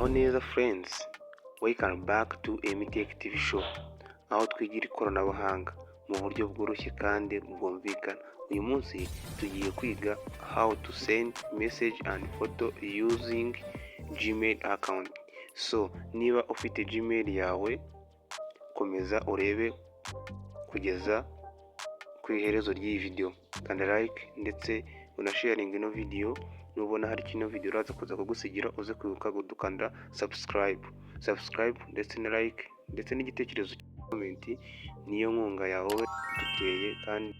Muraho neza friends, welcome back to MTech TV show, aho twigira ikoranabuhanga mu buryo bworoshye kandi bwumvikana. Uyu munsi tugiye kwiga how to send message and photo using Gmail account. So niba ufite Gmail yawe, komeza urebe kugeza ku iherezo ry'iyi video. Kanda like ndetse unasharinga ino video. Nubona hari kino video uraza kuza kugusigira, uze kwibuka gukanda subscribe ndetse na like ndetse n'igitekerezo, comment, niyo nkunga yawe duteye kandi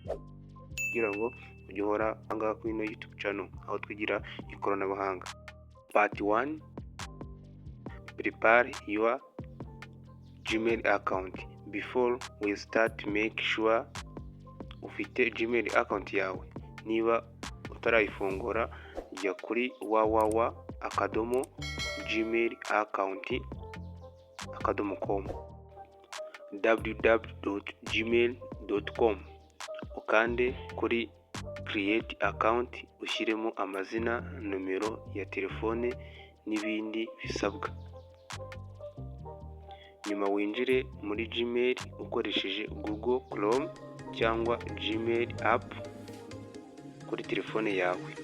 kugira ngo ujye uhora ahangaha kuri ino YouTube channel aho twigira ikoranabuhanga. Part 1: prepare your Gmail account. Before we start, make sure ufite Gmail account yawe. Niba utarayifungura, jya kuri www.gmail account.com, www.gmail.com, ukande kuri create account, ushyiremo amazina, nomero ya telefone n'ibindi bisabwa. Nyuma winjire muri Gmail ukoresheje Google Chrome cyangwa Gmail app kuri telefone yawe.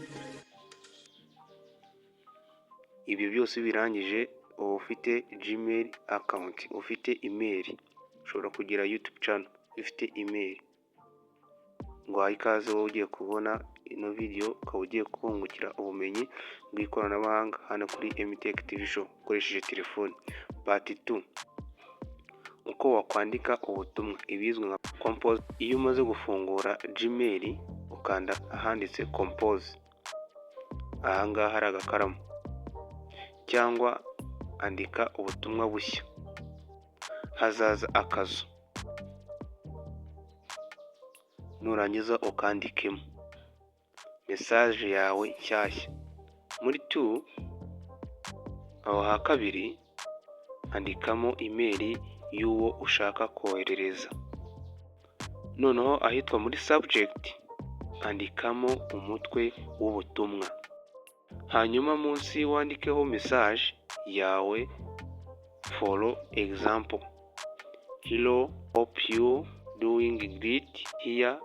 Ibyo byose birangije, uba ufite Gmail account, ufite email, ushobora kugira YouTube channel ifite email. Nguhaye ikaze wowe ugiye kubona ino video, ukaba ugiye kungukira ubumenyi bw'ikoranabuhanga hano kuri MTech TV show ukoresheje telefone. Part 2: uko wakwandika ubutumwa, ibizwi nka compose. Iyo umaze gufungura Gmail, ukanda ahanditse compose, ahangaha hari agakaramu, cyangwa andika ubutumwa bushya, hazaza akazu, nurangiza ukandikemo message yawe nshyashya. Muri to, aho ha kabiri, andikamo email y'uwo ushaka koherereza. Noneho ahitwa muri subject, andikamo umutwe w'ubutumwa, hanyuma munsi wandikeho message yawe. For example: "Hello, hope you doing great. Here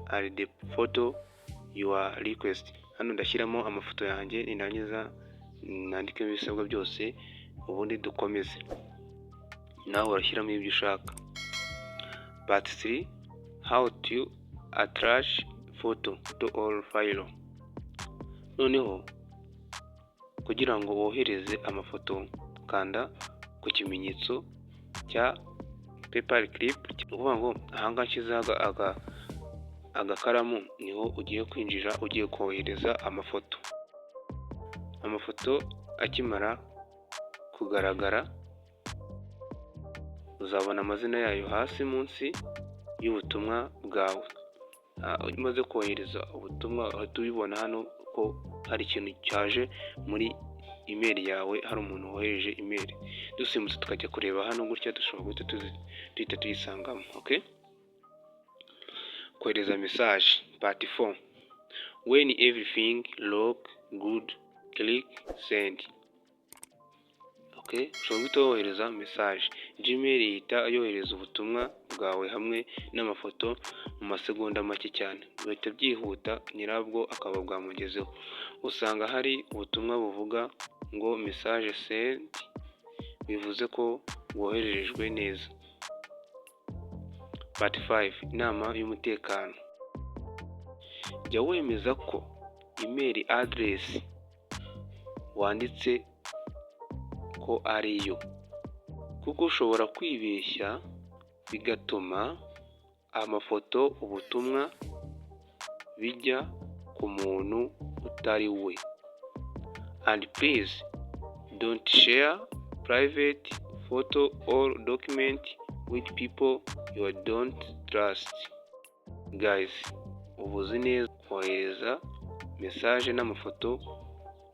are the photo you request." Hano ndashyiramo amafoto yanjye, nindangiza nandikemo ibisabwa byose, ubundi dukomeze. Nawe urashyiramo ibyo ushaka. Part 3: how to attach photo to all file. Noneho kugira ngo wohereze amafoto, kanda ku kimenyetso cya paper clip. Ni ukuvuga ngo ahangaha nshyizeho agakaramu niho ugiye kwinjira ugiye kohereza amafoto. Amafoto akimara kugaragara, uzabona amazina yayo hasi munsi y'ubutumwa bwawe. Umaze kohereza ubutumwa, uhita ubibona hano ko hari ikintu cyaje muri email yawe, hari umuntu wohereje email. Dusimbutse tukajya kureba hano gutya, dushobora guhita duhita tuyisangamo. Okay, kohereza message. Part 4: when everything look good, click send. Okay, ushobora guhita wohereza message. Gmail ihita yohereza ubutumwa bwawe hamwe n'amafoto mu masegonda make cyane, bihita byihuta, nyirabwo akaba bwamugezeho. Usanga hari ubutumwa buvuga ngo "message sent", bivuze ko bwohererejwe neza. Part 5: inama y'umutekano. Jya wemeza ko email address wanditse ko ariyo, kuko ushobora kwibeshya bigatuma amafoto, ubutumwa bijya ku muntu utari we. And please don't share private photo or document with people you don't trust. Guys, ubu uzi neza kohereza message n'amafoto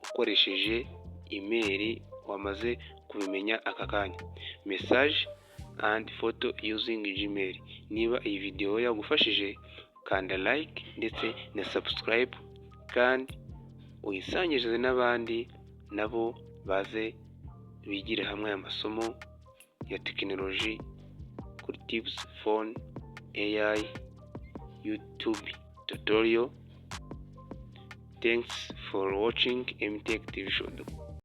ukoresheje email, wamaze kubimenya aka kanya. Message and photo using Gmail. Niba iyi video yagufashije, kanda like ndetse na subscribe, kandi uyisangize n'abandi nabo baze. Bigire hamwe aya masomo ya tekinoloji kuri tips, phone, AI, YouTube tutorial. Thanks for watching MTech TV Show.